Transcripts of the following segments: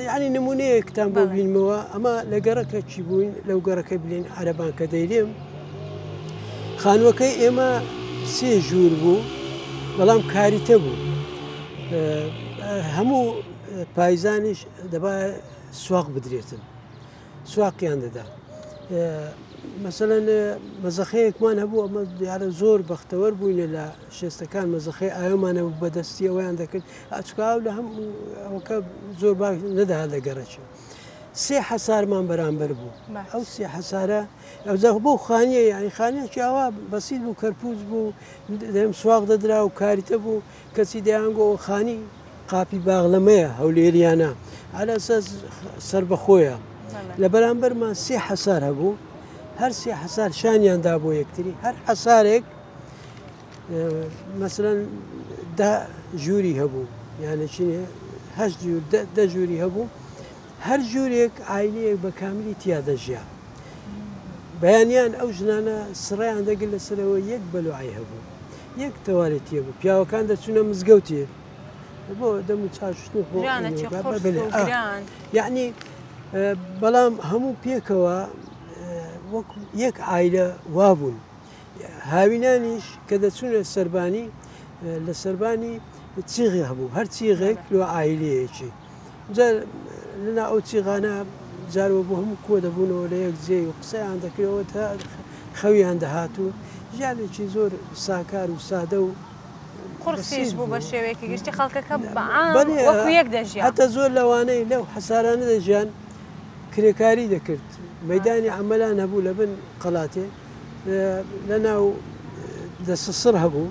یعنی نمونەیەکتان بۆ بینمەوە ئەمە لە گەڕەکە چی بووین لەو گەڕەکە بلێن عەرەبان کە دەیلێم خانووەکەی ئێمە سێ ژوور بوو بەڵام کاریتە بوو هەموو پایزانیش دەبا سواق بدرێتن سواقیان دەدا مەسەلەن مەزەخەیەکمان هەبوو ئەمە دیارە زۆر بەختەوەر بووینە لە شێستەکان مەزەخەی ئاومان هەبوو بەدەستی ئەویان دەکرد ئەچکاو لە هەم ئەوەکە زۆر باش نەدەهات لە گەڕەکی سێ حەسارمان بەرامبەر بوو ئەو سێ حەسارە ئەوجا بۆ خانیە یعنی خانیەکی ئاوا بەسیت بوو کەرپوز بوو دەم سواق دەدرا و کاریتە بوو کەچی دەیانگۆ خانی قاپی باغلەمەیە هەولێریانە على اساس سەربەخۆیە لە بەرامبەرمان سێ حەسار هەبوو هەر سێ حەسار شانیان دا بۆ یەکتری هەر حەسارێک مەسەلەن دە ژووری هەبوو یانە چینێ هەشت ژوور دە ژووری هەبوو هەر ژوورێک ئایلەیەک بە کاملی تیا دەژیا بەیانیان ئەو ژنانە سڕیان دەگرت لەسەرەوە یەک بەلوعی هەبوو یەک تەوالێتیە بوو پیاوەکان دەچوونە مزگەوتێ بۆ دەم و چاوشتن خۆ یعنی بەڵام هەموو پێکەوە وەک یەک ئایلە وابوون هاوینانیش کە دەچوونە سەربانی لە سەربانی چیغی هەبوو هەر چیغێک لۆ ئایلەیەکی جا لەنا ئەو چیغانە جارەوە بۆ هەموو کۆ دەبوونەوە لە یەک جێ و قسەیان دەکرەوە تا خەویان دەهات و ژیانێکی زۆر ساکار و سادە و قورسیش بوو بە شێوەیەکی گشتی خەڵکەکە بە عام وەکو یەک دەژیا. هەتا زۆر لەوانەی لەو حەسارانە دەژیان کرێکاری دەکرد مەدانی عەمەلان هەبوو لە بن قەڵاتێ لە ناو دەسەسڕ هەبوو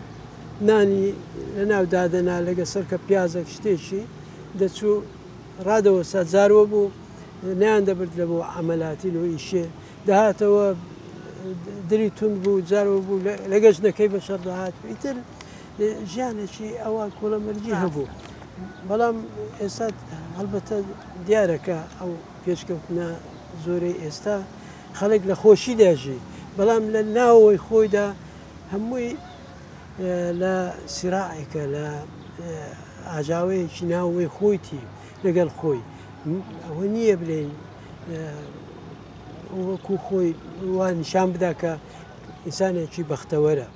نانی لە ناو دادەنا لەگە سەرکە پیازێک شتێکی دەچوو ڕادەوەسا جاروە بوو نەیان دەبرد لە بۆ عەمەلاتی لۆ ئیشێ دەهاتەوە دری توند بوو جارەوە بوو لە گەشتەکەی بە شەڕ دەهات ئیتر ژیانێکی ئەوە کۆڵەمەرگی هەبوو بەڵام ئێستا هەڵبەتە دیارەکە ئەو پێشکەوتنە زۆرەی ئێستا خەڵک لە خۆشی دەژی بەڵام لە ناوەوەی خۆیدا هەمووی لە سیراعێکە لە ئاژاوەیەکی ناوەوەی خۆیتی لەگەڵ خۆی ئەوە نییە بلێن وەکو خۆی وا نیشان بدا کە ئینسانێکی بەختەوەرە.